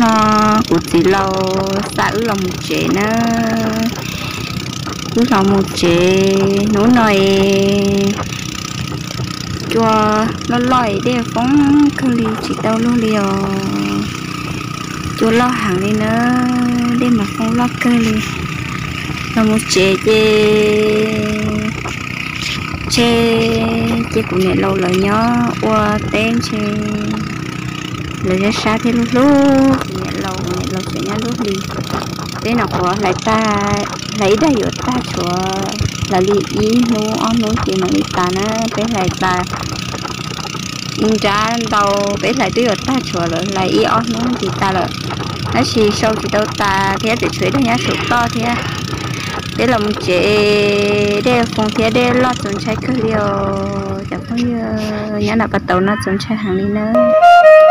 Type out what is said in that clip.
No kuv txiv laus xa wb los mus tsev nawb. Wb los mus tsev hnub no es cua loj loj es dej foob kawg li tsis tau luaj li os. Cua loj heev li nawb, dej mas foob loj kawg li. Los mus tsev ces ntshe ces kuv niam laus lawv nyob ua teb ntshe lawv sab sab thiab hlub hlub kuv niam laus, kuv niam laus tseem nyob lub hli. Peb nyuam qhuav hlais tag, hlais ib daim yuav tag tshuav, hlais li ib hnub ob hnub ces mam li tas na. Peb hlais tas nrab ntau, peb hlais twb yuav tag tshuav lawm, hlais ib ob hnub ces tas lawm. Tab sis sau tsis tau tas thiab, tseem tshuav ib daim nyob saum toj thiab. Peb los mus tsev, dej foob thiab dej loj txaus ntshai kawg li os cov phooj ywg. Nyob nram pas taus no txaus ntshai heev li nawb.